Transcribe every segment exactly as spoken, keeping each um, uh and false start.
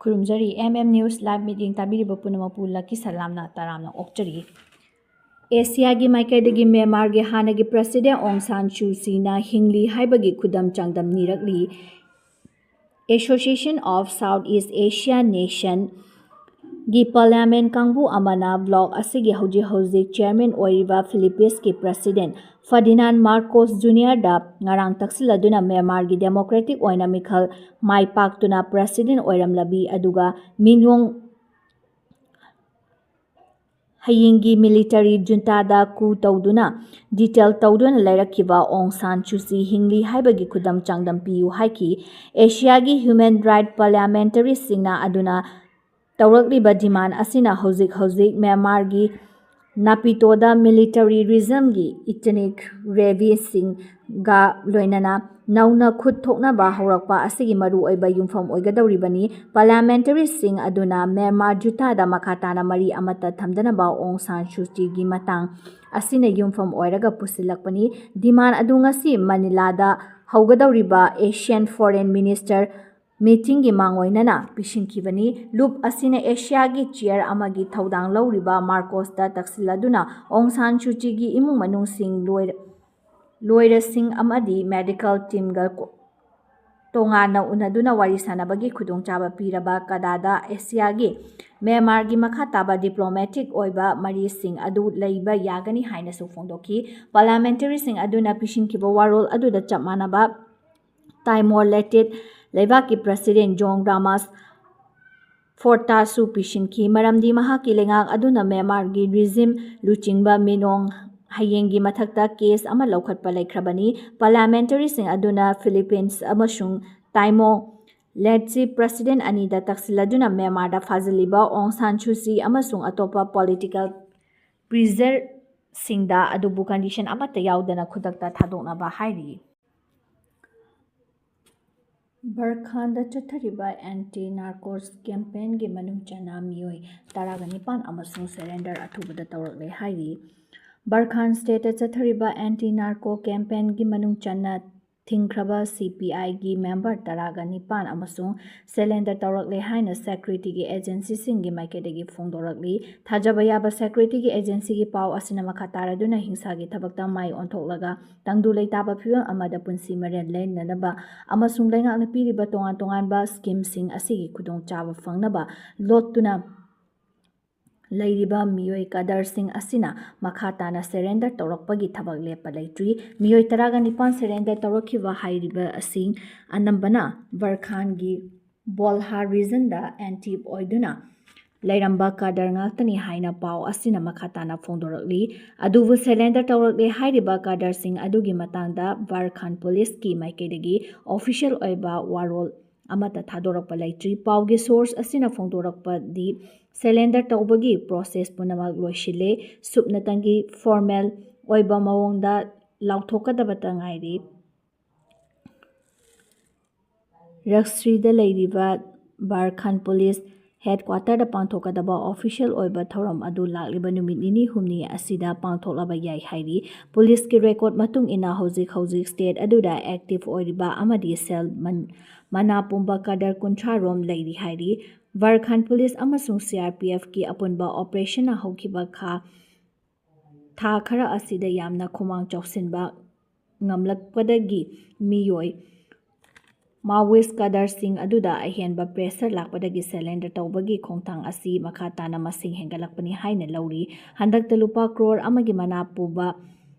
ꯈꯨꯔꯨꯝꯖꯔꯤ꯫ M M News Live ꯃꯤꯠꯌꯦꯡ ꯇꯥꯕꯤꯔꯤꯕ ꯄꯨꯝꯅꯃꯛꯄꯨ ꯂꯛꯀꯤ ꯁꯂꯥꯝꯅ ꯇꯔꯥꯝꯅ ꯑꯣꯛꯆꯔꯤ꯫ ꯑꯦꯁꯤꯌꯥꯒꯤ ꯃꯥꯏꯀꯩꯗꯒꯤ ꯃ꯭ꯌꯥꯟꯃꯥꯔꯒꯤ ꯍꯥꯟꯅꯒꯤ President Aung San Suu Kyi ꯅ ꯍꯤꯡꯂꯤ ꯍꯥꯏꯕꯒꯤ ꯈꯨꯗꯝ ꯆꯥꯡꯗꯝ ꯅꯤꯔꯛꯂꯤ꯫ Association of Southeast Asia Nation ꯒꯤ Parliament ꯀꯥꯡꯕꯨ ꯑꯃꯅ vlog ꯑꯁꯤꯒꯤ ꯍꯧꯖꯤꯛ ꯍꯧꯖꯤꯛ Chairman ꯑꯣꯏꯔꯤꯕ Philippines ꯀꯤ President Ferdinand Marcos Junior ꯗ ꯉꯔꯥꯡ ꯇꯛꯁꯤꯜꯂꯗꯨꯅ ꯃ꯭ꯌꯥꯟꯃꯥꯔꯒꯤ democratic ꯑꯣꯏꯅ ꯃꯤꯈꯜ ꯃꯥꯏ ꯄꯥꯛꯇꯨꯅ President ꯑꯣꯏꯔꯝꯂꯕꯤ, ꯑꯗꯨꯒ ꯃꯤꯅꯣꯡ ꯍꯌꯦꯡꯒꯤ military junta ꯗ coup ꯇꯧꯗꯨꯅ detail ꯇꯧꯗꯨꯅ ꯂꯩꯔꯛꯈꯤꯕ Aung San Suu Kyi ꯍꯤꯡꯂꯤ ꯍꯥꯏꯕꯒꯤ ꯈꯨꯗꯝ ꯆꯥꯡꯗꯝ ꯄꯤꯌꯨ ꯍꯥꯏꯈꯤ꯫ ꯑꯦꯁꯤꯌꯥꯒꯤ human right parliamentary ꯁꯤꯡꯅ ꯑꯗꯨꯅ ꯇꯧꯔꯛꯂꯤꯕ demand ꯑꯁꯤꯅ ꯍꯧꯖꯤꯛ ꯍꯧꯖꯤꯛ ꯃ꯭ꯌꯥꯟꯃꯥꯔꯒꯤ ꯅꯥꯄꯤꯇꯣꯗ military regime ꯒꯤ ethnic ꯔꯦꯕꯤꯁꯤꯡꯒ ꯂꯣꯏꯅꯅ ꯅꯧꯅ ꯈꯨꯠ ꯊꯣꯛꯅꯕ ꯍꯧꯔꯛꯄ ꯑꯁꯤꯒꯤ ꯃꯔꯨꯑꯣꯏꯕ ꯌꯨꯝꯐꯝ ꯑꯣꯏꯒꯗꯧꯔꯤꯕꯅꯤ꯫ Parliamentary ꯁꯤꯡ ꯑꯗꯨꯅ ꯃ꯭ꯌꯥꯟꯃꯥꯔ ꯖꯨꯇꯥꯗ ꯃꯈꯥ ꯇꯥꯅ ꯃꯔꯤ ꯑꯃꯠꯇ ꯊꯝꯗꯅꯕ ꯑꯣꯡ ꯁꯥꯟ ꯁꯨ ꯆꯤꯒꯤ ꯃꯇꯥꯡ ꯑꯁꯤꯅ ꯌꯨꯝꯐꯝ ꯑꯣꯏꯔꯒ ꯄꯨꯁꯤꯜꯂꯛꯄꯅꯤ꯫ Demand ꯑꯗꯨ ꯉꯁꯤ ꯃꯅꯤꯂꯥꯗ ꯍꯧꯒꯗꯧꯔꯤꯕ ASEAN Foreign Minister meeting ꯒꯤ ꯃꯥꯡꯑꯣꯏꯅꯅ ꯄꯤꯁꯤꯟꯈꯤꯕꯅꯤ꯫ ꯂꯨꯞ ꯑꯁꯤꯅ ꯑꯦꯁꯤꯌꯥꯒꯤ chair ꯑꯃꯒꯤ ꯊꯧꯗꯥꯡ ꯂꯧꯔꯤꯕ ꯃꯥꯔꯀꯣꯁꯇ ꯇꯛꯁꯤꯜꯂꯗꯨꯅ ꯑꯣꯡ ꯁꯥꯟ ꯁꯨ ꯆꯤꯒꯤ ꯏꯃꯨꯡ ꯃꯅꯨꯡꯁꯤꯡ, ꯂꯣꯏꯔ-, ꯂꯣꯏꯔꯁꯤꯡ ꯑꯃꯗꯤ medical team ꯒ ꯀꯣ-, ꯇꯣꯉꯥꯟꯅ ꯎꯅꯗꯨꯅ ꯋꯥꯔꯤ ꯁꯥꯅꯕꯒꯤ ꯈꯨꯗꯣꯡꯆꯥꯕ ꯄꯤꯔꯕ ꯀꯗꯥꯗ ꯑꯦꯁꯤꯌꯥꯒꯤ ꯃ꯭ꯌꯥꯟꯃꯥꯔꯒꯤ ꯃꯈꯥ ꯇꯥꯕ diplomatic ꯑꯣꯏꯕ ꯃꯔꯤꯁꯤꯡ ꯑꯗꯨ ꯂꯩꯕ ꯌꯥꯒꯅꯤ ꯍꯥꯏꯅꯁꯨ ꯐꯣꯡꯗꯣꯛꯈꯤ꯫ Parliamentary ꯁꯤꯡ ꯑꯗꯨꯅ ꯄꯤꯁꯤꯟꯈꯤꯕ ꯋꯥꯔꯣꯜ ꯑꯗꯨꯗ ꯆꯞ ꯃꯥꯟꯅꯕ ꯇꯥꯏꯃꯣꯔ ꯂꯦꯇꯤꯠ ꯂꯩꯕꯥꯛꯀꯤ President ꯖꯣꯟ ꯔꯥꯃꯥꯁ ꯐꯣꯔꯇꯥꯁꯨ ꯄꯤꯁꯤꯟꯈꯤ, ꯃꯔꯝꯗꯤ ꯃꯍꯥꯛꯀꯤ ꯂꯩꯉꯥꯛ ꯑꯗꯨꯅ ꯃ꯭ꯌꯥꯟꯃꯥꯔꯒꯤ regime ꯂꯨꯆꯤꯡꯕ ꯃꯤꯅꯣꯡ ꯍꯌꯦꯡꯒꯤ ꯃꯊꯛꯇ case ꯑꯃ ꯂꯧꯈꯠꯄ ꯂꯩꯈ꯭ꯔꯕꯅꯤ꯫ Parliamentary ꯁꯤꯡ ꯑꯗꯨꯅ ꯐꯤꯂꯤꯄꯤꯟꯁ ꯑꯃꯁꯨꯡ ꯇꯥꯏꯃꯣ ꯂꯦꯠꯁꯤ President ꯑꯅꯤꯗ ꯇꯛꯁꯤꯜꯂꯗꯨꯅ ꯃ꯭ꯌꯥꯟꯃꯥꯔꯗ ꯐꯥꯖꯤꯜꯂꯤꯕ ꯑꯣꯡ ꯁꯥꯟ ꯁꯨ ꯆꯤ ꯑꯃꯁꯨꯡ ꯑꯇꯣꯞꯄ political prisoner ꯁꯤꯡꯗ ꯑꯗꯨꯕꯨ condition ꯑꯃꯠꯇ ꯌꯥꯎꯗꯅ ꯈꯨꯗꯛꯇ ꯊꯥꯗꯣꯛꯅꯕ ꯍꯥꯏꯔꯤ꯫ ꯕꯔꯈꯥꯟꯗ ꯆꯠꯊꯔꯤꯕ anti narcotics campaign ꯒꯤ ꯃꯅꯨꯡ ꯆꯟꯅ ꯃꯤꯑꯣꯏ ꯇꯔꯥꯒ ꯅꯤꯄꯥꯟ ꯑꯃꯁꯨꯡ surrender ꯑꯊꯨꯕꯗ ꯇꯧꯔꯛꯂꯦ ꯍꯥꯏꯔꯤ꯫ ꯕꯔꯈꯥꯟ state ꯇ ꯆꯠꯊꯔꯤꯕ anti narco campaign ꯒꯤ ꯃꯅꯨꯡ ꯆꯟꯅ ꯊꯤꯡꯈ꯭ꯔꯕ ꯁꯤ ꯄꯤ ꯑꯥꯏꯒꯤ ꯃꯦꯝꯕꯔ ꯇꯔꯥꯒ ꯅꯤꯄꯥꯟ ꯑꯃꯁꯨꯡ ꯁꯔꯦꯟꯗꯔ ꯇꯧꯔꯛꯂꯦ ꯍꯥꯏꯅ ꯁꯦꯀ꯭ꯌꯨꯔꯤꯇꯤꯒꯤ ꯑꯦꯖꯦꯟꯁꯤꯁꯤꯡꯒꯤ ꯃꯥꯏꯀꯩꯗꯒꯤ ꯐꯣꯡꯗꯣꯔꯛꯂꯤ꯫ ꯊꯥꯖꯕ ꯌꯥꯕ ꯁꯦꯀ꯭ꯌꯨꯔꯤꯇꯤꯒꯤ ꯑꯦꯖꯦꯟꯁꯤꯒꯤ ꯄꯥꯎ ꯑꯁꯤꯅ ꯃꯈꯥ ꯇꯥꯔꯗꯨꯅ ꯍꯤꯡꯁꯥꯒꯤ ꯊꯕꯛꯇ ꯃꯥꯏ ꯑꯣꯟꯊꯣꯛꯂꯒ ꯇꯪꯗꯨ ꯂꯩꯇꯥꯕ ꯐꯤꯕꯝ ꯑꯃꯗ ꯄꯨꯟꯁꯤ ꯃꯔꯦꯜ ꯂꯦꯟꯅꯅꯕ ꯑꯃꯁꯨꯡ ꯂꯩꯉꯥꯛꯅ ꯄꯤꯔꯤꯕ ꯇꯣꯉꯥꯟ ꯇꯣꯉꯥꯟꯕ ꯁ꯭ꯀꯤꯝꯁꯤꯡ ꯑꯁꯤꯒꯤ ꯈꯨꯗꯣꯡꯆꯥꯕ ꯐꯪꯅꯕ ꯂꯣꯠꯇꯨꯅ ꯂꯩꯔꯤꯕ ꯃꯤꯑꯣꯏ ꯀꯗꯔꯁꯤꯡ ꯑꯁꯤꯅ ꯃꯈꯥ ꯇꯥꯅ ꯁꯔꯦꯟꯗꯔ ꯇꯧꯔꯛꯄꯒꯤ ꯊꯕꯛ ꯂꯦꯞꯄ ꯂꯩꯇ꯭ꯔꯤ꯫ ꯃꯤꯑꯣꯏ ꯇꯔꯥꯒ ꯅꯤꯄꯥꯟ ꯁꯔꯦꯟꯗꯔ ꯇꯧꯔꯛꯈꯤꯕ ꯍꯥꯏꯔꯤꯕ ꯑꯁꯤ ꯑꯅꯝꯕꯅ ꯕꯔꯈꯥꯟꯒꯤ ꯕꯣꯜꯍꯥ ꯔꯤꯖꯟꯗ ꯑꯦꯟꯇꯤꯞ ꯑꯣꯏꯗꯨꯅ ꯂꯩꯔꯝꯕ ꯀꯗꯔ ꯉꯥꯛꯇꯅꯤ ꯍꯥꯏꯅ ꯄꯥꯎ ꯑꯁꯤꯅ ꯃꯈꯥ ꯇꯥꯅ ꯐꯣꯡꯗꯣꯔꯛꯂꯤ꯫ ꯑꯗꯨꯕꯨ ꯁꯔꯦꯟꯗꯔ ꯇꯧꯔꯛꯂꯦ ꯍꯥꯏꯔꯤꯕ ꯀꯗꯔꯁꯤꯡ ꯑꯗꯨꯒꯤ ꯃꯇꯥꯡꯗ ꯕꯔꯈꯥꯟ ꯄꯨꯂꯤꯁꯀꯤ ꯃꯥꯏꯀꯩꯗꯒꯤ ꯑꯣꯐꯤꯁꯤꯌꯦꯜ ꯑꯣꯏꯕ ꯋꯥꯔꯣꯜ ꯑꯃꯠꯇ ꯊꯥꯗꯣꯔꯛꯄ ꯂꯩꯇ꯭ꯔꯤ꯫ ꯄꯥꯎꯒꯤ ꯁꯣꯔꯁ ꯑꯁꯤꯅ ꯐꯣꯡꯗꯣꯔꯛꯄꯗꯤ ꯁꯔꯦꯟꯗꯔ ꯇꯧꯕꯒꯤ ꯄ꯭ꯔꯣꯁꯦꯁ ꯄꯨꯝꯅꯃꯛ ꯂꯣꯏꯁꯤꯜꯂꯦ, ꯁꯨꯞꯅꯇꯪꯒꯤ ꯐꯣꯔꯃꯦꯜ ꯑꯣꯏꯕ ꯃꯑꯣꯡꯗ ꯂꯥꯎꯊꯣꯛꯀꯗꯕꯇ ꯉꯥꯏꯔꯤ꯫ ꯔꯛꯁ꯭ꯔꯤꯗ ꯂꯩꯔꯤꯕ ꯕꯥꯔꯈꯥꯟ ꯄꯨꯂꯤꯁ ꯍꯦꯗꯀ꯭ꯋꯥꯇꯔꯗ ꯄꯥꯡꯊꯣꯛꯀꯗꯕ ꯑꯣꯐꯤꯁꯤꯌꯦꯜ ꯑꯣꯏꯕ ꯊꯧꯔꯝ ꯑꯗꯨ ꯂꯥꯛꯂꯤꯕ ꯅꯨꯃꯤꯠ ꯅꯤꯅꯤ ꯍꯨꯝꯅꯤ ꯑꯁꯤꯗ ꯄꯥꯡꯊꯣꯛꯂꯕ ꯌꯥꯏ ꯍꯥꯏꯔꯤ꯫ ꯄꯨꯂꯤꯁꯀꯤ ꯔꯦꯀꯣꯔꯗ ꯃꯇꯨꯡ ꯏꯟꯅ ꯍꯧꯖꯤꯛ ꯍꯧꯖꯤꯛ ꯁ꯭ꯇꯦꯠ ꯑꯗꯨꯗ ꯑꯦꯛꯇꯤꯚ ꯑꯣꯏꯔꯤꯕ ꯑꯃꯗꯤ ꯁꯦꯜ ꯃꯟ-, ꯃꯅꯥ ꯄꯨꯝꯕ ꯀꯗꯔ ꯀꯨꯟꯊ꯭ꯔꯥ ꯔꯣꯝ ꯂꯩꯔꯤ ꯍꯥꯏꯔꯤ꯫ ꯕꯥꯔꯈꯥꯟ ꯄꯨꯂꯤꯁ ꯑꯃꯁꯨꯡ ꯁꯤ ꯑꯥꯔ ꯄꯤ ꯑꯦꯐꯀꯤ ꯑꯄꯨꯟꯕ ꯑꯣꯄꯔꯦꯁꯟꯅ ꯍꯧꯈꯤꯕ ꯈꯥ-, ꯊꯥ ꯈꯔ ꯑꯁꯤꯗ ꯌꯥꯝꯅ ꯈꯨꯃꯥꯡ ꯆꯥꯎꯁꯤꯟꯕ ꯉꯝꯂꯛꯄꯗꯒꯤ ꯃꯤꯑꯣꯏ ꯃꯥꯋꯤꯁ ꯀꯗꯔꯁꯤꯡ ꯑꯗꯨꯗ ꯑꯍꯦꯟꯕ ꯄ꯭ꯔꯦꯁꯔ ꯂꯥꯛꯄꯗꯒꯤ ꯁꯔꯦꯟꯗꯔ ꯇꯧꯕꯒꯤ ꯈꯣꯡꯊꯥꯡ ꯑꯁꯤ ꯃꯈꯥ ꯇꯥꯅ ꯃꯁꯤꯡ ꯍꯦꯟꯒꯠꯂꯛꯄꯅꯤ ꯍꯥꯏꯅ ꯂꯧꯔꯤ꯫ ꯍꯟꯗꯛꯇ ꯂꯨꯄꯥ ꯀ꯭ꯔꯣꯔ ꯑꯃꯒꯤ ꯃꯅꯥ ꯄꯨꯕ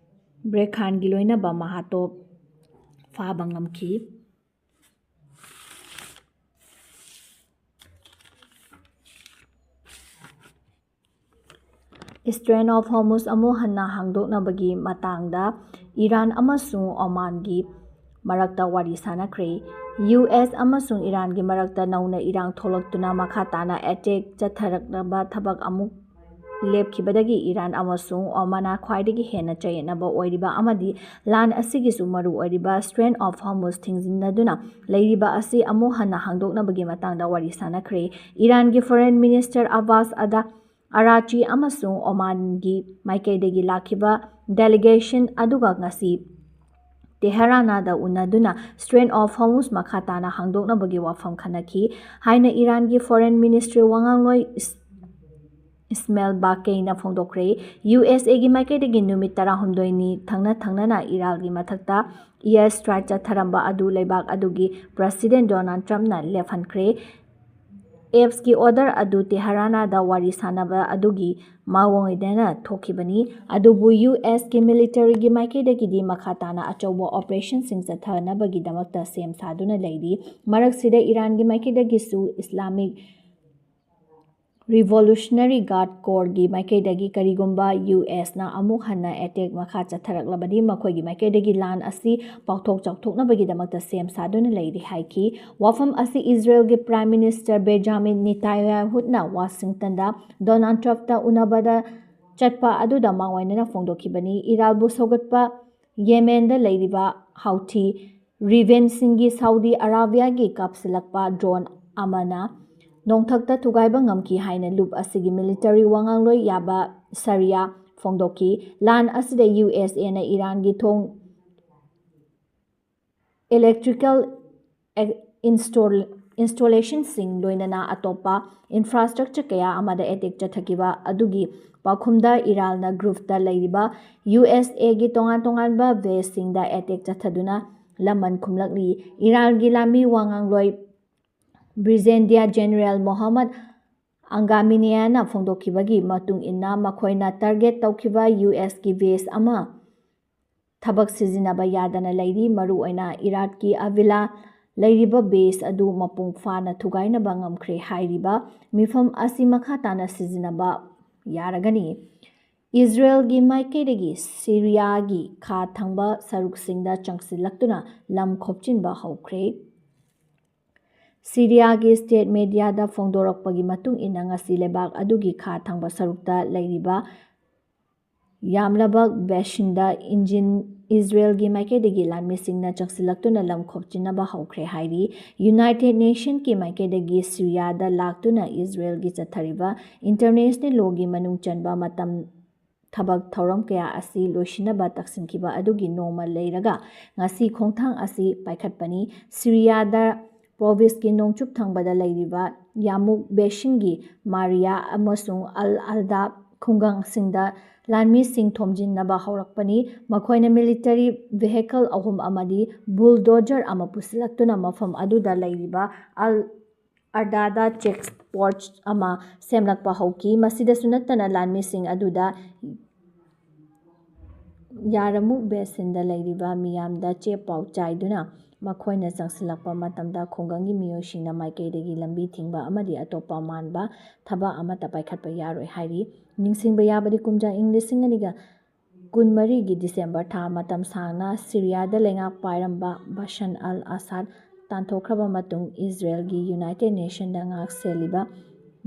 ꯕ꯭ꯔꯦꯈꯥꯟꯒꯤ ꯂꯣꯏꯅꯕ ꯃꯍꯥꯇꯣꯞ ꯐꯥꯕ ꯉꯝꯈꯤ꯫ Strait of Hormuz ꯑꯃꯨꯛ ꯍꯟꯅ ꯍꯥꯡꯗꯣꯛꯅꯕꯒꯤ ꯃꯇꯥꯡꯗ ꯏꯔꯥꯟ ꯑꯃꯁꯨꯡ ꯑꯣꯃꯥꯟꯒꯤ ꯃꯔꯛꯇ ꯋꯥꯔꯤ ꯁꯥꯅꯈ꯭ꯔꯦ꯫ ꯌꯨ ꯑꯦꯁ ꯑꯃꯁꯨꯡ ꯏꯔꯥꯟꯒꯤ ꯃꯔꯛꯇ ꯅꯧꯅ ꯏꯔꯥꯡ ꯊꯣꯛꯂꯛꯇꯨꯅ ꯃꯈꯥ ꯇꯥꯅ ꯑꯦꯇꯦꯛ ꯆꯠꯊꯔꯛꯅꯕ ꯊꯕꯛ ꯑꯃꯨꯛ ꯂꯦꯞꯈꯤꯕꯗꯒꯤ ꯏꯔꯥꯟ ꯑꯃꯁꯨꯡ ꯑꯣꯃꯥꯟꯅ ꯈ꯭ꯋꯥꯏꯗꯒꯤ ꯍꯦꯟꯅ ꯆꯌꯦꯠꯅꯕ ꯑꯣꯏꯔꯤꯕ ꯑꯃꯗꯤ ꯂꯥꯟ ꯑꯁꯤꯒꯤꯁꯨ ꯃꯔꯨ ꯑꯣꯏꯔꯤꯕ Strait of Hormuz ꯊꯤꯡꯖꯤꯟꯅꯗꯨꯅ ꯂꯩꯔꯤꯕ ꯑꯁꯤ ꯑꯃꯨꯛ ꯍꯟꯅ ꯍꯥꯡꯗꯣꯛꯅꯕꯒꯤ ꯃꯇꯥꯡꯗ ꯋꯥꯔꯤ ꯁꯥꯅꯈ꯭ꯔꯦ꯫ ꯏꯔꯥꯟꯒꯤ Foreign Minister ꯑꯕꯥꯁ ꯑꯗ ꯑꯔꯥꯆꯤ ꯑꯃꯁꯨꯡ ꯑꯣꯃꯥꯟꯒꯤ ꯃꯥꯏꯀꯩꯗꯒꯤ ꯂꯥꯛꯈꯤꯕ ꯗꯦꯂꯤꯒꯦꯁꯟ ꯑꯗꯨꯒ ꯉꯁꯤ ꯇꯦꯍꯔꯥꯅꯥꯗ ꯎꯅꯗꯨꯅ Strait of Hormuz ꯃꯈꯥ ꯇꯥꯅ ꯍꯥꯡꯗꯣꯛꯅꯕꯒꯤ ꯋꯥꯐꯝ ꯈꯟꯅꯈꯤ ꯍꯥꯏꯅ ꯏꯔꯥꯟꯒꯤ Foreign Ministry ꯋꯥꯉꯥꯡꯂꯣꯏ ꯏꯁ-, ꯏꯁꯃꯦꯜ ꯕꯥꯀꯦꯅ ꯐꯣꯡꯗꯣꯛꯈ꯭ꯔꯦ꯫ ꯌꯨ ꯑꯦꯁ ꯑꯦꯒꯤ ꯃꯥꯏꯀꯩꯗꯒꯤ ꯅꯨꯃꯤꯠ ꯇꯔꯥꯍꯨꯝꯗꯣꯏꯅꯤ ꯊꯪꯅ ꯊꯪꯅꯅ ꯏꯔꯥꯜꯒꯤ ꯃꯊꯛꯇ air strike ꯆꯠꯊꯔꯝꯕ ꯑꯗꯨ ꯂꯩꯕꯥꯛ ꯑꯗꯨꯒꯤ President Donald Trumpꯅ ꯂꯦꯞꯍꯟꯈ꯭ꯔꯦ꯫ ꯑꯦꯞꯁꯀꯤ order ꯑꯗꯨ ꯇꯦꯍꯔꯥꯅꯥꯗ ꯋꯥꯔꯤ ꯁꯥꯟꯅꯕ ꯑꯗꯨꯒꯤ ꯃꯥꯋꯣꯡ ꯑꯣꯏꯅ ꯊꯣꯛꯈꯤꯕꯅꯤ꯫ ꯑꯗꯨꯕꯨ ꯌꯨ ꯑꯦꯁꯀꯤ militaryꯒꯤ ꯃꯥꯏꯀꯩꯗꯒꯤꯗꯤ ꯃꯈꯥ ꯇꯥꯅ ꯑꯆꯧꯕ operationꯁꯤꯡ ꯆꯠꯊꯅꯕꯒꯤꯗꯃꯛꯇ ꯁꯦꯝ ꯁꯥꯗꯨꯅ ꯂꯩꯔꯤ꯫ ꯃꯔꯛꯁꯤꯗ ꯏꯔꯥꯟꯒꯤ ꯃꯥꯏꯀꯩꯗꯒꯤꯁꯨ Islamic Revolutionary Guard Corpsꯀꯤ ꯃꯥꯏꯀꯩꯗꯒꯤ ꯀꯔꯤꯒꯨꯝꯕ ꯌꯨ ꯑꯦꯁꯅ ꯑꯃꯨꯛ ꯍꯟꯅ attack ꯃꯈꯥ ꯆꯠꯊꯔꯛꯂꯕꯗꯤ ꯃꯈꯣꯏꯒꯤ ꯃꯥꯏꯀꯩꯗꯒꯤ ꯂꯥꯟ ꯑꯁꯤ ꯄꯥꯛꯊꯣꯛ ꯆꯥꯎꯊꯣꯛꯅꯕꯒꯤꯗꯃꯛꯇ ꯁꯦꯝ ꯁꯥꯗꯨꯅ ꯂꯩꯔꯤ ꯍꯥꯏꯈꯤ꯫ ꯋꯥꯐꯝ ꯑꯁꯤ ꯏꯖꯔꯦꯜꯒꯤ Prime Minister Benjamin Netanyahuna Washingtonꯗ Donald Trumpꯇ ꯎꯅꯕꯗ ꯆꯠꯄ ꯑꯗꯨꯗ ꯃꯥꯡꯑꯣꯏꯅꯅ ꯐꯣꯡꯗꯣꯛꯈꯤꯕꯅꯤ꯫ ꯏꯔꯥꯜꯕꯨ ꯁꯧꯒꯠꯄ ꯌꯦꯃꯦꯟꯗ ꯂꯩꯔꯤꯕ ꯍꯥꯎꯊꯤ ꯔꯤꯚꯦꯟꯁꯤꯡꯒꯤ ꯁꯥꯎꯗꯤ ꯑꯔꯥꯕꯤꯌꯥꯒꯤ ꯀꯥꯞꯁꯤꯜꯂꯛꯄ drone ꯑꯃꯅ ꯅꯣꯡꯊꯛꯇ ꯊꯨꯒꯥꯏꯕ ꯉꯝꯈꯤ ꯍꯥꯏꯅ ꯂꯨꯞ ꯑꯁꯤꯒꯤ military ꯋꯥꯉꯥꯡꯂꯣꯏ ꯌꯥꯕ ꯁꯔꯤꯌꯥ ꯐꯣꯡꯗꯣꯛꯈꯤ꯫ ꯂꯥꯟ ꯑꯁꯤꯗ ꯌꯨ ꯑꯦꯁ ꯑꯦꯅ ꯏꯔꯥꯟꯒꯤ ꯊꯣꯡ, electrical install-, installationꯁꯤꯡ ꯂꯣꯏꯅꯅ ꯑꯇꯣꯞꯄ infrastructure ꯀꯌꯥ ꯑꯃꯗ attack ꯆꯠꯊꯈꯤꯕ ꯑꯗꯨꯒꯤ ꯄꯥꯎꯈꯨꯝꯗ ꯏꯔꯥꯜꯅ Gulfꯇ ꯂꯩꯔꯤꯕ ꯌꯨ ꯑꯦꯁ ꯑꯦꯒꯤ ꯇꯣꯉꯥꯟ ꯇꯣꯉꯥꯟꯕ baseꯁꯤꯡꯗ attack ꯆꯠꯊꯗꯨꯅ ꯂꯃꯟ ꯈꯨꯝꯂꯛꯂꯤ꯫ ꯏꯔꯥꯜꯒꯤ ꯂꯥꯟꯃꯤ ꯋꯥꯉꯥꯡꯂꯣꯏ Brigadier General Mohammad Angaminiana ꯐꯣꯡꯗꯣꯛꯈꯤꯕꯒꯤ ꯃꯇꯨꯡ ꯏꯟꯅ ꯃꯈꯣꯏꯅ target ꯇꯧꯈꯤꯕ ꯌꯨ ꯑꯦꯁꯀꯤ base ꯑꯃ ꯊꯕꯛ ꯁꯤꯖꯤꯟꯅꯕ ꯌꯥꯗꯅ ꯂꯩꯔꯤ꯫ ꯃꯔꯨꯑꯣꯏꯅ ꯏꯔꯥꯠꯀꯤ ꯑꯕꯤꯂꯥ ꯂꯩꯔꯤꯕ base ꯑꯗꯨ ꯃꯄꯨꯡ ꯐꯥꯅ ꯊꯨꯒꯥꯏꯅꯕ ꯉꯝꯈ꯭ꯔꯦ ꯍꯥꯏꯔꯤꯕ ꯃꯤꯐꯝ ꯑꯁꯤ ꯃꯈꯥ ꯇꯥꯅ ꯁꯤꯖꯤꯟꯅꯕ ꯌꯥꯔꯒꯅꯤ꯫ ꯏꯖꯔꯦꯜꯒꯤ ꯃꯥꯏꯀꯩꯗꯒꯤ ꯁꯤꯔꯤꯌꯥꯒꯤ ꯈꯥ ꯊꯪꯕ ꯁꯔꯨꯛꯁꯤꯡꯗ ꯆꯪꯁꯤꯜꯂꯛꯇꯨꯅ ꯂꯝ ꯈꯣꯞꯆꯤꯟꯕ ꯍꯧꯈ꯭ꯔꯦ꯫ ꯁꯤꯔꯤꯌꯥꯒꯤ state mediaꯗ ꯐꯣꯡꯗꯣꯔꯛꯄꯒꯤ ꯃꯇꯨꯡ ꯏꯟꯅ ꯉꯁꯤ ꯂꯩꯕꯥꯛ ꯑꯗꯨꯒꯤ ꯈꯥ ꯊꯪꯕ ꯁꯔꯨꯛꯇ ꯂꯩꯔꯤꯕ ꯌꯥꯝꯂꯕ baseꯁꯤꯡꯗ ꯏꯟꯖꯤꯟ ꯏꯖꯔꯦꯜꯒꯤ ꯃꯥꯏꯀꯩꯗꯒꯤ ꯂꯥꯟꯃꯤꯁꯤꯡꯅ ꯆꯪꯁꯤꯜꯂꯛꯇꯨꯅ ꯂꯝ ꯈꯣꯞꯆꯤꯟꯅꯕ ꯍꯧꯈ꯭ꯔꯦ ꯍꯥꯏꯔꯤ꯫ United Nationsꯀꯤ ꯃꯥꯏꯀꯩꯗꯒꯤ ꯁꯤꯔꯤꯌꯥꯗ ꯂꯥꯛꯇꯨꯅ ꯏꯖꯔꯦꯜꯒꯤ ꯆꯠꯊꯔꯤꯕ international lawꯒꯤ ꯃꯅꯨꯡ ꯆꯟꯕ ꯃꯇꯝ ꯊꯕꯛ ꯊꯧꯔꯝ ꯀꯌꯥ ꯑꯁꯤ ꯂꯣꯏꯁꯤꯟꯅꯕ ꯇꯛꯁꯤꯟꯈꯤꯕ ꯑꯗꯨꯒꯤ ꯅꯣꯡꯃ ꯂꯩꯔꯒ ꯉꯁꯤ ꯈꯣꯡꯊꯥꯡ ꯑꯁꯤ ꯄꯥꯏꯈꯠꯄꯅꯤ꯫ ꯁꯤꯔꯤꯌꯥꯗ ꯄ꯭ꯔꯣꯚꯤꯟꯁꯀꯤ ꯅꯣꯡꯆꯨꯞ ꯊꯪꯕꯗ ꯂꯩꯔꯤꯕ ꯌꯥꯃꯨꯛ ꯕꯦꯁꯤꯟꯒꯤ ꯃꯥꯔꯤꯌꯥ ꯑꯃꯁꯨꯡ ꯑꯜ ꯑꯜꯗꯥ ꯈꯨꯡꯒꯪꯁꯤꯡꯗ ꯂꯥꯟꯃꯤꯁꯤꯡ ꯊꯣꯝꯖꯤꯟꯅꯕ ꯍꯧꯔꯛꯄꯅꯤ꯫ ꯃꯈꯣꯏꯅ ꯃꯤꯂꯤꯇꯔꯤ ꯚꯦꯍꯤꯀꯜ ꯑꯍꯨꯝ ꯑꯃꯗꯤ ꯕꯨꯜꯗꯣꯖꯔ ꯑꯃ ꯄꯨꯁꯤꯜꯂꯛꯇꯨꯅ ꯃꯐꯝ ꯑꯗꯨꯗ ꯂꯩꯔꯤꯕ ꯑꯜ ꯑꯔꯗꯥꯗ ꯆꯦꯛ ꯄꯣꯁ꯭ꯠ ꯑꯃ ꯁꯦꯝꯂꯛꯄ ꯍꯧꯈꯤ꯫ ꯃꯁꯤꯗꯁꯨ ꯅꯠꯇꯅ ꯂꯥꯟꯃꯤꯁꯤꯡ ꯑꯗꯨꯗ ꯌꯥꯔꯃꯨꯛ ꯕꯦꯁꯤꯟꯗ ꯂꯩꯔꯤꯕ ꯃꯤꯌꯥꯝꯗ ꯆꯦ ꯄꯥꯎ ꯆꯥꯏꯗꯨꯅ ꯃꯈꯣꯏꯅ ꯆꯪꯁꯤꯜꯂꯛꯄ ꯃꯇꯝꯗ ꯈꯨꯡꯒꯪꯒꯤ ꯃꯤꯑꯣꯏꯁꯤꯡꯅ ꯃꯥꯏꯀꯩꯗꯒꯤ ꯂꯝꯕꯤ ꯊꯤꯡꯕ ꯑꯃꯗꯤ ꯑꯇꯣꯞꯄ ꯃꯥꯟꯕ ꯊꯕꯛ ꯑꯃꯠꯇ ꯄꯥꯏꯈꯠꯄ ꯌꯥꯔꯣꯏ ꯍꯥꯏꯔꯤ꯫ ꯅꯤꯡꯁꯤꯡꯕ ꯌꯥꯕꯗꯤ ꯀꯨꯝꯖꯥ ꯏꯪ ꯂꯤꯁꯤꯡ ꯑꯅꯤꯒ ꯀꯨꯟꯃꯔꯤꯒꯤ ꯗꯤꯁꯦꯝꯕꯔ ꯊꯥ ꯃꯇꯝ ꯁꯥꯡꯅ ꯁꯤꯔꯤꯌꯥꯗ ꯂꯩꯉꯥꯛ ꯄꯥꯏꯔꯝꯕ ꯕꯁꯟ ꯑꯜ ꯑꯁꯥꯗ ꯇꯥꯟꯊꯣꯛꯈ꯭ꯔꯕ ꯃꯇꯨꯡ ꯏꯖꯔꯦꯜꯒꯤ ꯌꯨꯅꯥꯏꯇꯦꯗ ꯅꯦꯁꯟꯗ ꯉꯥꯛ ꯁꯦꯜꯂꯤꯕ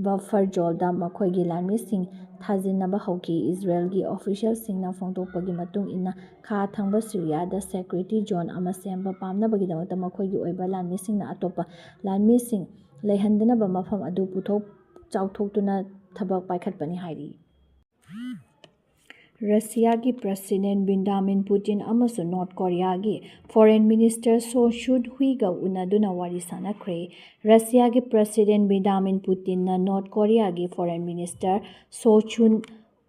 ꯕꯐꯔ ꯖꯣꯟꯗ ꯃꯈꯣꯏꯒꯤ ꯂꯥꯟꯃꯤꯁꯤꯡ ꯊꯥꯖꯤꯟꯅꯕ ꯍꯧꯈꯤ꯫ ꯏꯖꯔꯦꯜꯒꯤ ꯑꯣꯐꯤꯁꯤꯌꯦꯜꯁꯤꯡꯅ ꯐꯣꯡꯗꯣꯛꯄꯒꯤ ꯃꯇꯨꯡ ꯏꯟꯅ ꯈꯥ ꯊꯪꯕ ꯁꯤꯔꯤꯌꯥꯗ ꯁꯦꯀ꯭ꯌꯨꯔꯤꯇꯤ ꯖꯣꯟ ꯑꯃ ꯁꯦꯝꯕ ꯄꯥꯝꯅꯕꯒꯤꯗꯃꯛꯇ ꯃꯈꯣꯏꯒꯤ ꯑꯣꯏꯕ ꯂꯥꯟꯃꯤꯁꯤꯡꯅ ꯑꯇꯣꯞꯄ ꯂꯥꯟꯃꯤꯁꯤꯡ ꯂꯩꯍꯟꯗꯅꯕ ꯃꯐꯝ ꯑꯗꯨ ꯄꯨꯊꯣꯛ ꯆꯥꯎꯊꯣꯛꯇꯨꯅ ꯊꯕꯛ ꯄꯥꯏꯈꯠꯄꯅꯤ ꯍꯥꯏꯔꯤ꯫ ꯔꯁꯤꯌꯥꯒꯤ ꯄ꯭ꯔꯁꯤꯗꯦꯟ ꯚ꯭ꯂꯥꯗꯤꯃꯤꯔ ꯄꯨꯇꯤꯟ ꯑꯃꯁꯨꯡ ꯅꯣꯔꯠ ꯀꯣꯔꯤꯌꯥꯒꯤ ꯐꯣꯔꯦꯟ ꯃꯤꯅꯤꯁꯇꯔ ꯁꯣ ꯆꯨꯟ ꯍꯨꯏꯒ ꯎꯅꯗꯨꯅ ꯋꯥꯔꯤ ꯁꯥꯅꯈ꯭ꯔꯦ꯫ ꯔꯁꯤꯌꯥꯒꯤ ꯄ꯭ꯔꯁꯤꯗꯦꯟ ꯚ꯭ꯂꯥꯗꯤꯃꯤꯔ ꯄꯨꯇꯤꯟꯅ ꯅꯣꯔꯠ ꯀꯣꯔꯤꯌꯥꯒꯤ ꯐꯣꯔꯦꯟ ꯃꯤꯅꯤꯁꯇꯔ ꯁꯣ ꯆꯨꯟ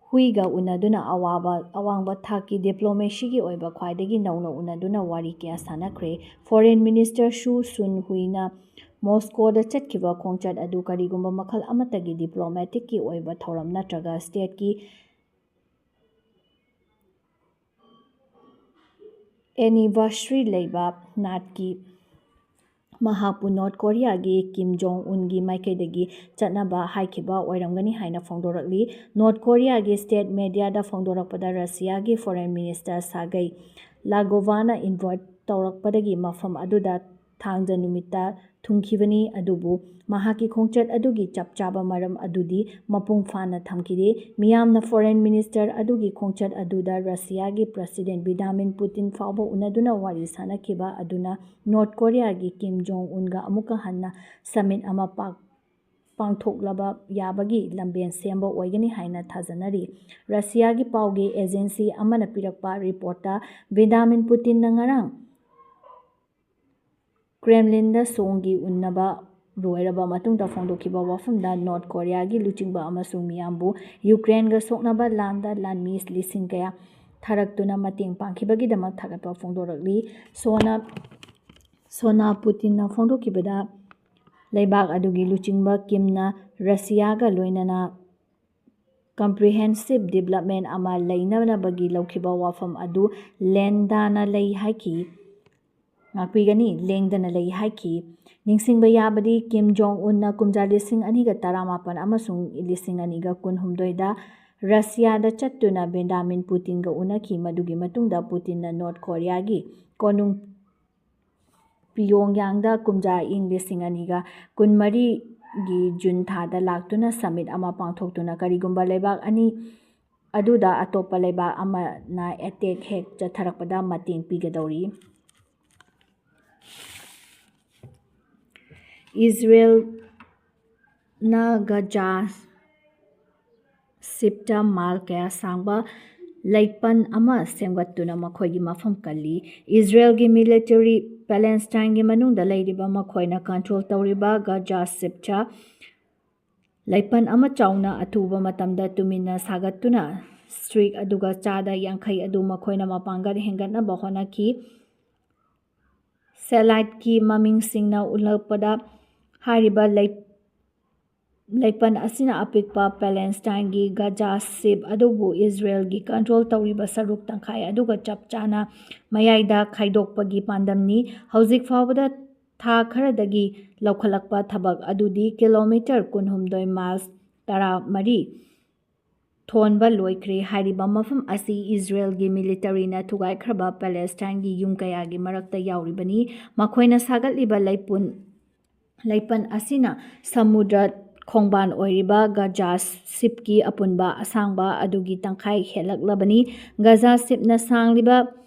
ꯍꯨꯏꯒ ꯎꯅꯗꯨꯅ ꯑꯋꯥꯕ, ꯑꯋꯥꯡꯕ ꯊꯥꯛꯀꯤ ꯗꯤꯄ꯭ꯂꯣꯃꯦꯁꯤꯒꯤ ꯑꯣꯏꯕ ꯈ꯭ꯋꯥꯏꯗꯒꯤ ꯅꯧꯅ ꯎꯅꯗꯨꯅ ꯋꯥꯔꯤ ꯀꯌꯥ ꯁꯥꯅꯈ꯭ꯔꯦ꯫ ꯐꯣꯔꯦꯟ ꯃꯤꯅꯤꯁꯇꯔ ꯁꯣ ꯆꯨꯟ ꯍꯨꯏꯅ ꯃꯣꯁꯀꯣꯗ ꯆꯠꯈꯤꯕ ꯈꯣꯡꯆꯠ ꯑꯗꯨ ꯀꯔꯤꯒꯨꯝꯕ ꯃꯈꯜ ꯑꯃꯠꯇꯒꯤ ꯗꯤꯄ꯭ꯂꯣꯃꯦꯇꯤꯛꯀꯤ ꯑꯣꯏꯕ ꯊꯧꯔꯝ ꯅꯠꯇ꯭ꯔꯒ ꯁ꯭ꯇꯦꯠꯀꯤ ꯑꯦꯅꯤꯚꯔꯁꯔꯤ ꯂꯩꯕ ꯅꯥꯠꯀꯤ ꯃꯍꯥꯛꯄꯨ ꯅꯣꯔꯠ ꯀꯣꯔꯤꯌꯥꯒꯤ ꯀꯤꯝ ꯖꯣꯡ ꯎꯟꯒꯤ ꯃꯥꯏꯀꯩꯗꯒꯤ ꯆꯠꯅꯕ ꯍꯥꯏꯈꯤꯕ ꯑꯣꯏꯔꯝꯒꯅꯤ ꯍꯥꯏꯅ ꯐꯣꯡꯗꯣꯔꯛꯂꯤ꯫ ꯅꯣꯔꯠ ꯀꯣꯔꯤꯌꯥꯒꯤ ꯁ꯭ꯇꯦꯠ ꯃꯦꯗꯤꯌꯥꯗ ꯐꯣꯡꯗꯣꯔꯛꯄꯗ ꯔꯁꯤꯌꯥꯒꯤ ꯐꯣꯔꯦꯟ ꯃꯤꯅꯤꯁꯇꯔ ꯁꯥꯒꯩ ꯂꯥꯒꯣꯚꯥꯅ ꯏꯟꯚꯥꯏꯠ ꯇꯧꯔꯛꯄꯗꯒꯤ ꯃꯐꯝ ꯑꯗꯨꯗ ꯊꯥꯡꯖ ꯅꯨꯃꯤꯠꯇ ꯊꯨꯡꯈꯤꯕꯅꯤ, ꯑꯗꯨꯕꯨ ꯃꯍꯥꯛꯀꯤ ꯈꯣꯡꯆꯠ ꯑꯗꯨꯒꯤ ꯆꯞ ꯆꯥꯕ ꯃꯔꯝ ꯑꯗꯨꯗꯤ ꯃꯄꯨꯡ ꯐꯥꯅ ꯊꯝꯈꯤꯗꯦ꯫ ꯃꯤꯌꯥꯝꯅ ꯐꯣꯔꯦꯟ ꯃꯤꯅꯤꯁꯇꯔ ꯑꯗꯨꯒꯤ ꯈꯣꯡꯆꯠ ꯑꯗꯨꯗ ꯔꯁꯤꯌꯥꯒꯤ ꯄ꯭ꯔꯁꯤꯗꯦꯟ ꯚ꯭ꯂꯥꯗꯤꯃꯤꯔ ꯄꯨꯇꯤꯟ ꯐꯥꯎꯕ ꯎꯅꯗꯨꯅ ꯋꯥꯔꯤ ꯁꯥꯅꯈꯤꯕ ꯑꯗꯨꯅ ꯅꯣꯔꯠ ꯀꯣꯔꯤꯌꯥꯒꯤ ꯀꯤꯝ ꯖꯣꯡ ꯎꯟꯒ ꯑꯃꯨꯛꯀ ꯍꯟꯅ ꯁꯃꯤꯠ ꯑꯃ ꯄꯥꯛ-, ꯄꯥꯡꯊꯣꯛꯂꯕ ꯌꯥꯕꯒꯤ ꯂꯝꯕꯦꯟ ꯁꯦꯝꯕ ꯑꯣꯏꯒꯅꯤ ꯍꯥꯏꯅ ꯊꯥꯖꯅꯔꯤ꯫ ꯔꯁꯤꯌꯥꯒꯤ ꯄꯥꯎꯒꯤ ꯑꯦꯖꯦꯟꯁꯤ ꯑꯃꯅ ꯄꯤꯔꯛꯄ ꯔꯤꯄꯣꯔꯠꯇ ꯚ꯭ꯂꯥꯗꯤꯃꯤꯔ ꯄꯨꯇꯤꯟꯅ ꯉꯔꯥꯡ ꯀ꯭ꯔꯦꯝꯂꯤꯟꯗ ꯁꯣꯡꯒꯤ ꯎꯟꯅꯕ ꯂꯣꯏꯔꯕ ꯃꯇꯨꯡꯗ ꯐꯣꯡꯗꯣꯛꯈꯤꯕ ꯋꯥꯐꯝꯗ ꯅꯣꯔꯠ ꯀꯣꯔꯤꯌꯥꯒꯤ ꯂꯨꯆꯤꯡꯕ ꯑꯃꯁꯨꯡ ꯃꯤꯌꯥꯝꯕꯨ ꯌꯨꯀ꯭ꯔꯦꯟꯒ ꯁꯣꯛꯅꯕ ꯂꯥꯟꯗ ꯂꯥꯟꯃꯤ ꯂꯤꯁꯤꯡ ꯀꯌꯥ ꯊꯥꯔꯛꯇꯨꯅ ꯃꯇꯦꯡ ꯄꯥꯡꯈꯤꯕꯒꯤꯗꯃꯛ ꯊꯥꯒꯠꯄ ꯐꯣꯡꯗꯣꯔꯛꯂꯤ꯫ ꯁꯣꯅ ꯁꯣꯅꯥ ꯄꯨꯇꯤꯟꯅ ꯐꯣꯡꯗꯣꯛꯈꯤꯕꯗ ꯂꯩꯕꯥꯛ ꯑꯗꯨꯒꯤ ꯂꯨꯆꯤꯡꯕ ꯀꯤꯝꯅ ꯔꯁꯤꯌꯥꯒ ꯂꯣꯏꯅꯅ comprehensive development ꯑꯃ ꯂꯩꯅꯅꯕꯒꯤ ꯂꯧꯈꯤꯕ ꯋꯥꯐꯝ ꯑꯗꯨ ꯂꯦꯟꯗꯥꯅ ꯂꯩ ꯍꯥꯏꯈꯤ꯫ ꯉꯥꯛꯄꯤꯒꯅꯤ, ꯂꯦꯡꯗꯅ ꯂꯩ ꯍꯥꯏꯈꯤ꯫ ꯅꯤꯡꯁꯤꯡꯕ ꯌꯥꯕꯗꯤ ꯀꯤꯝ ꯖꯣꯡ ꯎꯟꯅ ꯀꯨꯝꯖꯥ ꯂꯤꯁꯤꯡ ꯑꯅꯤꯒ ꯇꯔꯥꯃꯥꯄꯟ ꯑꯃꯁꯨꯡ ꯂꯤꯁꯤꯡ ꯑꯅꯤꯒ ꯀꯨꯟꯍꯨꯝꯗꯣꯏꯗ ꯔꯁꯤꯌꯥꯗ ꯆꯠꯇꯨꯅ ꯚ꯭ꯂꯥꯗꯤꯃꯤꯔ ꯄꯨꯇꯤꯟꯒ ꯎꯅꯈꯤ꯫ ꯃꯗꯨꯒꯤ ꯃꯇꯨꯡꯗ ꯄꯨꯇꯤꯟꯅ ꯅꯣꯔꯠ ꯀꯣꯔꯤꯌꯥꯒꯤ ꯀꯣꯅꯨꯡ ꯄꯤꯌꯣꯡꯌꯥꯡꯗ ꯀꯨꯝꯖꯥ ꯏꯪ ꯂꯤꯁꯤꯡ ꯑꯅꯤꯒ ꯀꯨꯟꯃꯔꯤꯒꯤ ꯖꯨꯟ ꯊꯥꯗ ꯂꯥꯛꯇꯨꯅ summit ꯑꯃ ꯄꯥꯡꯊꯣꯛꯇꯨꯅ ꯀꯔꯤꯒꯨꯝꯕ ꯂꯩꯕꯥꯛ ꯑꯅꯤ ꯑꯗꯨꯗ ꯑꯇꯣꯞꯄ ꯂꯩꯕꯥꯛ ꯑꯃꯅ attack ꯍꯦꯛ ꯆꯠꯊꯔꯛꯄꯗ ꯃꯇꯦꯡ ꯄꯤꯒꯗꯧꯔꯤ꯫ ꯏꯖꯔꯦꯜꯅ ꯒꯖꯥ ꯁ꯭ꯇ꯭ꯔꯤꯞꯇ ꯃꯥꯏꯜ ꯀꯌꯥ ꯁꯥꯡꯕ ꯂꯩꯄꯟ ꯑꯃ ꯁꯦꯝꯒꯠꯇꯨꯅ ꯃꯈꯣꯏꯒꯤ ꯃꯐꯝ ꯀꯜꯂꯤ꯫ ꯏꯖꯔꯦꯜꯒꯤ ꯃꯤꯂꯤꯇꯔꯤ ꯄꯦꯂꯦꯁꯇꯥꯏꯟꯒꯤ ꯃꯅꯨꯡꯗ ꯂꯩꯔꯤꯕ ꯃꯈꯣꯏꯅ ꯀꯟꯇ꯭ꯔꯣꯜ ꯇꯧꯔꯤꯕ ꯒꯖꯥ ꯁ꯭ꯇ꯭ꯔꯤꯞꯇ ꯂꯩꯄꯟ ꯑꯃ ꯆꯥꯎꯅ ꯑꯊꯨꯕ ꯃꯇꯝꯗ ꯇꯨꯃꯤꯟꯅ ꯁꯥꯒꯠꯇꯨꯅ ꯁ꯭ꯇ꯭ꯔꯤꯛ ꯑꯗꯨꯒ ꯆꯥꯗ ꯌꯥꯡꯈꯩ ꯑꯗꯨ ꯃꯈꯣꯏꯅ ꯃꯄꯥꯡꯒꯜ ꯍꯦꯟꯒꯠꯅꯕ ꯍꯣꯠꯅꯈꯤ꯫ ꯁꯦꯇꯦꯂꯥꯏꯠꯀꯤ ꯃꯃꯤꯁꯤꯡꯅ ꯎꯠꯂꯛꯄꯗ ꯍꯥꯏꯔꯤꯕ ꯂꯩ-, ꯂꯩꯄꯟ ꯑꯁꯤꯅ ꯑꯄꯤꯛꯄ ꯄꯦꯂꯦꯁꯇꯥꯏꯟꯒꯤ ꯒꯖꯥ ꯁ꯭ꯇ꯭ꯔꯤꯞ ꯑꯗꯨꯕꯨ ꯏꯖꯔꯦꯜꯒꯤ ꯀꯟꯇ꯭ꯔꯣꯜ ꯇꯧꯔꯤꯕ ꯁꯔꯨꯛ ꯇꯪꯈꯥꯏ ꯑꯗꯨꯒ ꯆꯞ ꯆꯥꯅ ꯃꯌꯥꯏꯗ ꯈꯥꯏꯗꯣꯛꯄꯒꯤ ꯄꯥꯟꯗꯝꯅꯤ꯫ ꯍꯧꯖꯤꯛ ꯐꯥꯎꯕꯗ ꯊꯥ ꯈꯔꯗꯒꯤ ꯂꯧꯈꯠꯂꯛꯄ ꯊꯕꯛ ꯑꯗꯨꯗꯤ ꯀꯤꯂꯣꯃꯤꯇꯔ ꯀꯨꯟꯍꯨꯝꯗꯣꯏ, ꯃꯥꯏꯜꯁ ꯇꯔꯥꯃꯔꯤ ꯊꯣꯟꯕ ꯂꯣꯏꯈ꯭ꯔꯦ꯫ ꯍꯥꯏꯔꯤꯕ ꯃꯐꯝ ꯑꯁꯤ ꯏꯖꯔꯦꯜꯒꯤ ꯃꯤꯂꯤꯇꯔꯤꯅ ꯊꯨꯒꯥꯏꯈ꯭ꯔꯕ ꯄꯦꯂꯦꯁꯇꯥꯏꯟꯒꯤ ꯌꯨꯝ ꯀꯌꯥꯒꯤ ꯃꯔꯛꯇ ꯌꯥꯎꯔꯤꯕꯅꯤ꯫ ꯃꯈꯣꯏꯅ ꯁꯥꯒꯠꯂꯤꯕ ꯂꯩꯄꯨꯟ, ꯂꯩꯄꯟ ꯑꯁꯤꯅ ꯁꯃꯨꯗ꯭ꯔ ꯈꯣꯡꯕꯥꯟ ꯑꯣꯏꯔꯤꯕ ꯒꯖꯥ ꯁ꯭ꯇ꯭ꯔꯤꯞꯀꯤ ꯑꯄꯨꯟꯕ ꯑꯁꯥꯡꯕ ꯑꯗꯨꯒꯤ ꯇꯪꯈꯥꯏ ꯍꯦꯜꯂꯛꯂꯕꯅꯤ꯫ ꯒꯖꯥ ꯁ꯭ꯇ꯭ꯔꯤꯞꯅ ꯁꯥꯡꯂꯤꯕ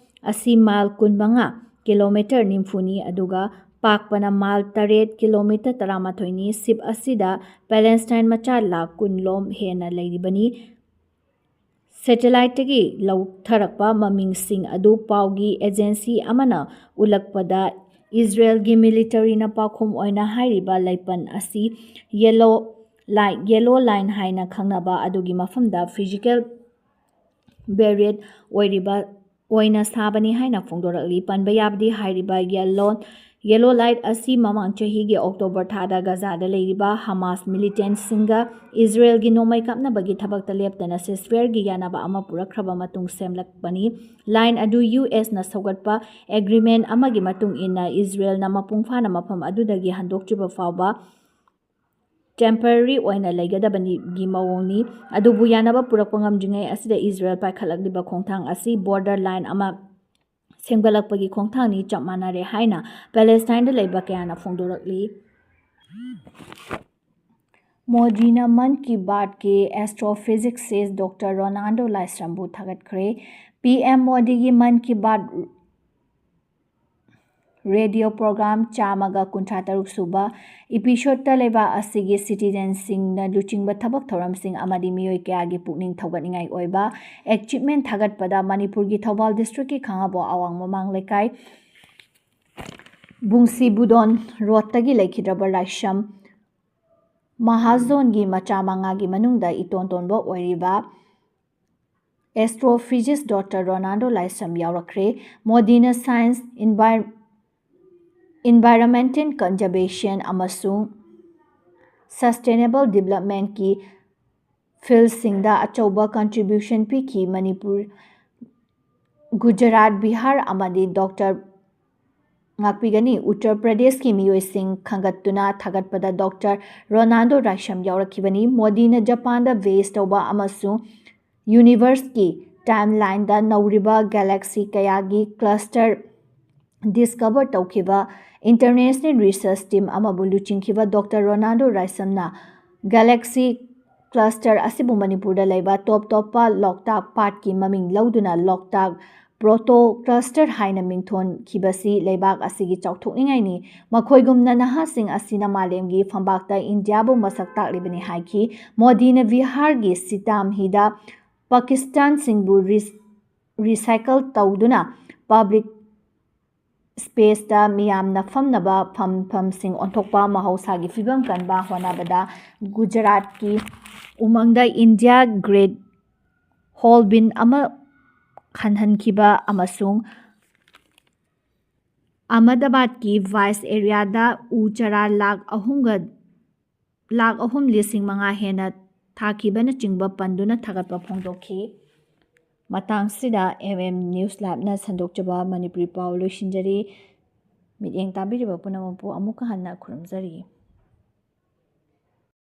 ꯑꯁꯤ ꯃꯥꯏꯜ ꯀꯨꯟꯃꯉꯥ, ꯀꯤꯂꯣꯃꯤꯇꯔ ꯅꯤꯐꯨꯅꯤ, ꯑꯗꯨꯒ ꯄꯥꯛꯄꯅ ꯃꯥꯏꯜ ꯇꯔꯦꯠ, ꯀꯤꯂꯣꯃꯤꯇꯔ ꯇꯔꯥꯃꯥꯊꯣꯏꯅꯤ꯫ ꯁꯤꯞ ꯑꯁꯤꯗ ꯄꯦꯂꯦꯁꯇꯥꯏꯟ ꯃꯆꯥ ꯂꯥꯈ ꯀꯨꯟ ꯂꯣꯝ ꯍꯦꯟꯅ ꯂꯩꯔꯤꯕꯅꯤ꯫ ꯁꯦꯇꯦꯂꯥꯏꯠꯇꯒꯤ ꯂꯧꯊꯔꯛꯄ ꯃꯃꯤꯡꯁꯤꯡ ꯑꯗꯨ ꯄꯥꯎꯒꯤ ꯑꯦꯖꯦꯟꯁꯤ ꯑꯃꯅ ꯎꯠꯂꯛꯄꯗ, ꯏꯖꯔꯦꯜꯒꯤ ꯃꯤꯂꯤꯇꯔꯤꯅ ꯄꯥꯎꯈꯨꯝ ꯑꯣꯏꯅ ꯍꯥꯏꯔꯤꯕ ꯂꯩꯄꯟ ꯑꯁꯤ ꯌꯦꯂꯣ ꯂꯥꯏꯠ, ꯌꯦꯂꯣ ꯂꯥꯏꯟ ꯍꯥꯏꯅ ꯈꯪꯅꯕ ꯑꯗꯨꯒꯤ ꯃꯐꯝꯗ ꯐꯤꯖꯤꯀꯦꯜ ꯕꯦꯔꯤꯌꯔ ꯑꯣꯏꯔꯤꯕ, ꯑꯣꯏꯅ ꯁꯥꯕꯅꯤ ꯍꯥꯏꯅ ꯐꯣꯡꯗꯣꯔꯛꯂꯤ꯫ ꯄꯟꯕ ꯌꯥꯕꯗꯤ ꯍꯥꯏꯔꯤꯕ ꯌꯦꯂꯣ, ꯌꯦꯂꯣ ꯂꯥꯏꯠ ꯑꯁꯤ ꯃꯃꯥꯡ ꯆꯍꯤꯒꯤ ꯑꯣꯛꯇꯣꯕꯔ ꯊꯥꯗ ꯒꯖꯥꯗ ꯂꯩꯔꯤꯕ ꯍꯃꯥꯁ ꯃꯤꯂꯤꯇꯦꯟꯠꯁꯤꯡꯒ ꯏꯖꯔꯦꯜꯒꯤ ꯅꯣꯡꯃꯩ ꯀꯥꯞꯅꯕꯒꯤ ꯊꯕꯛꯇ ꯂꯦꯞꯇꯅ ꯁꯤꯁꯐꯦꯌꯔꯒꯤ ꯌꯥꯅꯕ ꯑꯃ ꯄꯨꯔꯛꯈ꯭ꯔꯕ ꯃꯇꯨꯡ ꯁꯦꯝꯂꯛꯄꯅꯤ꯫ ꯂꯥꯏꯟ ꯑꯗꯨ ꯌꯨ ꯑꯦꯁꯅ ꯁꯧꯒꯠꯄ ꯑꯦꯒ꯭ꯔꯤꯃꯦꯟ ꯑꯃꯒꯤ ꯃꯇꯨꯡ ꯏꯟꯅ ꯏꯖꯔꯦꯜꯅ ꯃꯄꯨꯡ ꯐꯥꯅ ꯃꯐꯝ ꯑꯗꯨꯗꯒꯤ ꯍꯟꯗꯣꯛꯇ꯭ꯔꯤꯕ ꯐꯥꯎꯕ ꯇꯦꯝꯄꯔꯔꯤ ꯑꯣꯏꯅ ꯂꯩꯒꯗꯕꯅꯤꯒꯤ ꯃꯑꯣꯡꯅꯤ꯫ ꯑꯗꯨꯕꯨ ꯌꯥꯅꯕ ꯄꯨꯔꯛꯄ ꯉꯝꯗ꯭ꯔꯤꯉꯩ ꯑꯁꯤꯗ ꯏꯖꯔꯦꯜ ꯄꯥꯏꯈꯠꯂꯛꯂꯤꯕ ꯈꯣꯡꯊꯥꯡ ꯑꯁꯤ ꯕꯣꯔꯗꯔ ꯂꯥꯏꯟ ꯑꯃ ꯁꯦꯝꯒꯠꯂꯛꯄꯒꯤ ꯈꯣꯡꯊꯥꯡꯅꯤ, ꯆꯞ ꯃꯥꯟꯅꯔꯦ ꯍꯥꯏꯅ ꯄꯦꯂꯦꯁꯇꯥꯏꯟꯗ ꯂꯩꯕ ꯀꯌꯥꯅ ꯐꯣꯡꯗꯣꯔꯛꯂꯤ꯫ ꯃꯣꯗꯤꯅ Mann Ki ꯕꯥꯠꯀꯤ ꯑꯦꯁꯇ꯭ꯔꯣꯐꯤꯖꯤꯛꯁꯤꯁ doctor Ronaldo ꯂꯥꯏꯁ꯭ꯔꯝꯕꯨ ꯊꯥꯒꯠꯈ꯭ꯔꯦ꯫ P M ꯃꯣꯗꯤꯒꯤ ꯃꯟ ꯀꯤ ꯕꯥꯠ ꯔꯦꯗꯤꯑꯣ ꯄ꯭ꯔꯣꯒ꯭ꯔꯥꯝ ꯆꯥꯝꯃꯒ ꯀꯨꯟꯊ꯭ꯔꯥ ꯇꯔꯨꯛ ꯁꯨꯕ ꯏꯄꯤꯁꯣꯗꯇ ꯂꯩꯕꯥꯛ ꯑꯁꯤꯒꯤ ꯁꯤꯇꯤꯖꯦꯟꯁꯤꯡꯅ ꯂꯨꯆꯤꯡꯕ ꯊꯕꯛ ꯊꯧꯔꯝꯁꯤꯡ ꯑꯃꯗꯤ ꯃꯤꯑꯣꯏ ꯀꯌꯥꯒꯤ ꯄꯨꯛꯅꯤꯡ ꯊꯧꯒꯠꯅꯤꯡꯉꯥꯏ ꯑꯣꯏꯕ ꯑꯦꯆꯤꯞꯃꯦꯟ ꯊꯥꯒꯠꯄꯗ ꯃꯅꯤꯄꯨꯔꯒꯤ ꯊꯧꯕꯥꯜ ꯗꯤꯁꯇ꯭ꯔꯤꯛꯀꯤ ꯈꯥꯉꯕꯣꯛ ꯑꯋꯥꯡ ꯃꯃꯥꯡ ꯂꯩꯀꯥꯏ ꯕꯨꯡꯁꯤꯕꯨꯗꯣꯟ ꯔꯣꯗꯇꯒꯤ ꯂꯩꯈꯤꯗ꯭ꯔꯕ ꯂꯥꯏꯁ꯭ꯔꯝ ꯃꯍꯥꯖꯣꯟꯒꯤ ꯃꯆꯥ ꯃꯉꯥꯒꯤ ꯃꯅꯨꯡꯗ ꯏꯇꯣꯟ ꯇꯣꯟꯕ ꯑꯣꯏꯔꯤꯕ ꯑꯦꯁꯇ꯭ꯔꯣꯐꯤꯖꯤꯁ ꯗꯣꯛꯇꯔ ꯔꯣꯅꯥꯜꯗꯣ ꯂꯥꯏꯁ꯭ꯔꯝ ꯌꯥꯎꯔꯛꯈ꯭ꯔꯦ꯫ ꯃꯣꯗꯤꯅ ꯁꯥꯏꯟꯁ, ꯏꯟꯚꯥꯏꯔ-, ꯏꯟꯚꯥꯏꯔꯣꯟꯃꯦꯟꯇꯦꯜ ꯀꯟꯖꯔꯕꯦꯁꯟ ꯑꯃꯁꯨꯡ ꯁꯁꯇꯦꯅꯦꯕꯜ ꯗꯤꯕꯦꯂꯞꯃꯦꯟꯠꯀꯤ ꯐꯤꯜꯗꯁꯤꯡꯗ ꯑꯆꯧꯕ ꯀꯟꯇ꯭ꯔꯤꯕ꯭ꯌꯨꯁꯟ ꯄꯤꯈꯤ꯫ ꯃꯅꯤꯄꯨꯔ, ꯒꯨꯖꯔꯥꯠ, ꯕꯤꯍꯥꯔ ꯑꯃꯗꯤ ꯗꯣꯛꯇꯔ ꯉꯥꯛꯄꯤꯒꯅꯤ꯫ ꯎꯠꯇꯔ ꯄ꯭ꯔꯗꯦꯁꯀꯤ ꯃꯤꯑꯣꯏꯁꯤꯡ ꯈꯟꯒꯠꯇꯨꯅ ꯊꯥꯒꯠꯄꯗ ꯗꯣꯛꯇꯔ ꯔꯣꯅꯥꯜꯗꯣ ꯂꯥꯏꯁ꯭ꯔꯝ ꯌꯥꯎꯔꯛꯈꯤꯕꯅꯤ꯫ ꯃꯣꯗꯤꯅ ꯖꯄꯥꯟꯗ ꯕꯦꯖ ꯇꯧꯕ ꯑꯃꯁꯨꯡ ꯌꯨꯅꯤꯚꯔꯁꯀꯤ ꯇꯥꯏꯝꯂꯥꯏꯟꯗ ꯅꯧꯔꯤꯕ ꯒꯦꯂꯦꯛꯁꯤ ꯀꯌꯥꯒꯤ ꯀ꯭ꯂꯁꯇꯔ ꯗꯤꯁꯀꯚꯔ ꯇꯧꯈꯤꯕ ꯏꯟꯇꯔꯅꯦꯁꯅꯦꯜ ꯔꯤꯁꯔꯆ ꯇꯤꯝ ꯑꯃꯕꯨ ꯂꯨꯆꯤꯡꯈꯤꯕ ꯗꯣꯛꯇꯔ ꯔꯣꯅꯥꯜꯗꯣ ꯂꯥꯏꯁ꯭ꯔꯝꯅ ꯒꯦꯂꯦꯛꯁꯤ ꯀ꯭ꯂꯁꯇꯔ ꯑꯁꯤꯕꯨ ꯃꯅꯤꯄꯨꯔꯗ ꯂꯩꯕ ꯇꯣꯞ ꯇꯣꯞꯄ ꯂꯣꯛꯇꯥꯛ ꯄꯥꯠꯀꯤ ꯃꯃꯤꯡ ꯂꯧꯗꯨꯅ ꯂꯣꯛꯇꯥꯛ ꯄ꯭ꯔꯣꯇꯣ ꯀ꯭ꯂꯁꯇꯔ ꯍꯥꯏꯅ ꯃꯤꯡꯊꯣꯟꯈꯤꯕꯁꯤ ꯂꯩꯕꯥꯛ ꯑꯁꯤꯒꯤ ꯆꯥꯎꯊꯣꯛꯅꯤꯡꯉꯥꯏꯅꯤ꯫ ꯃꯈꯣꯏꯒꯨꯝꯅ ꯅꯍꯥꯁꯤꯡ ꯑꯁꯤꯅ ꯃꯥꯂꯦꯝꯒꯤ ꯐꯝꯕꯥꯛꯇ ꯏꯟꯗꯤꯌꯥꯕꯨ ꯃꯁꯛ ꯇꯥꯛꯂꯤꯕꯅꯤ ꯍꯥꯏꯈꯤ꯫ ꯃꯣꯗꯤꯅ ꯕꯤꯍꯥꯔꯒꯤ ꯁꯤꯇꯥꯝꯍꯤꯗ ꯄꯥꯀꯤꯁꯇꯥꯟꯁꯤꯡꯕꯨ ꯔꯤꯁꯥꯏꯀꯜ ꯇꯧꯗꯨꯅ ꯄꯕ꯭ꯂꯤꯛ ꯁ꯭ꯄꯦꯁꯇ ꯃꯤꯌꯥꯝꯅ ꯐꯝꯅꯕ ꯐꯝꯐꯝꯁꯤꯡ ꯑꯣꯟꯊꯣꯛꯄ ꯃꯍꯧꯁꯥꯒꯤ ꯐꯤꯕꯝ ꯀꯟꯕ ꯍꯣꯠꯅꯕꯗ ꯒꯨꯖꯔꯥꯠꯀꯤ ꯎꯃꯪꯗ ꯏꯟꯗꯤꯌꯥ ꯒ꯭ꯔꯦꯠ ꯍꯣꯜ ꯕꯤꯟ ꯑꯃ ꯈꯟꯍꯟꯈꯤꯕ ꯑꯃꯁꯨꯡ ꯑꯍꯃꯗꯥꯕꯥꯗꯀꯤ ꯚꯥꯏꯁ ꯑꯦꯔꯤꯌꯥꯗ ꯎ ꯆꯔꯥ ꯂꯥꯈ ꯑꯍꯨꯝꯒ ꯂꯥꯈ ꯑꯍꯨꯝ ꯂꯤꯁꯤꯡ ꯃꯉꯥ ꯍꯦꯟꯅ ꯊꯥꯈꯤꯕꯅꯆꯤꯡꯕ ꯄꯟꯗꯨꯅ ꯊꯥꯒꯠꯄ ꯐꯣꯡꯗꯣꯛꯈꯤ꯫ ꯃꯇꯥꯡꯁꯤꯗ ꯑꯦꯝ ꯑꯦꯝ ꯅ꯭ꯌꯨꯁ ꯂꯥꯏꯚꯅ ꯁꯟꯗꯣꯛꯆꯕ ꯃꯅꯤꯄꯨꯔꯤ ꯄꯥꯎ ꯂꯣꯏꯁꯤꯟꯖꯔꯤ꯫ ꯃꯤꯠꯌꯦꯡ ꯇꯥꯕꯤꯔꯤꯕ ꯄꯨꯝꯅꯃꯛꯄꯨ ꯑꯃꯨꯛꯀ ꯍꯟꯅ ꯈꯨꯔꯨꯝꯖꯔꯤ꯫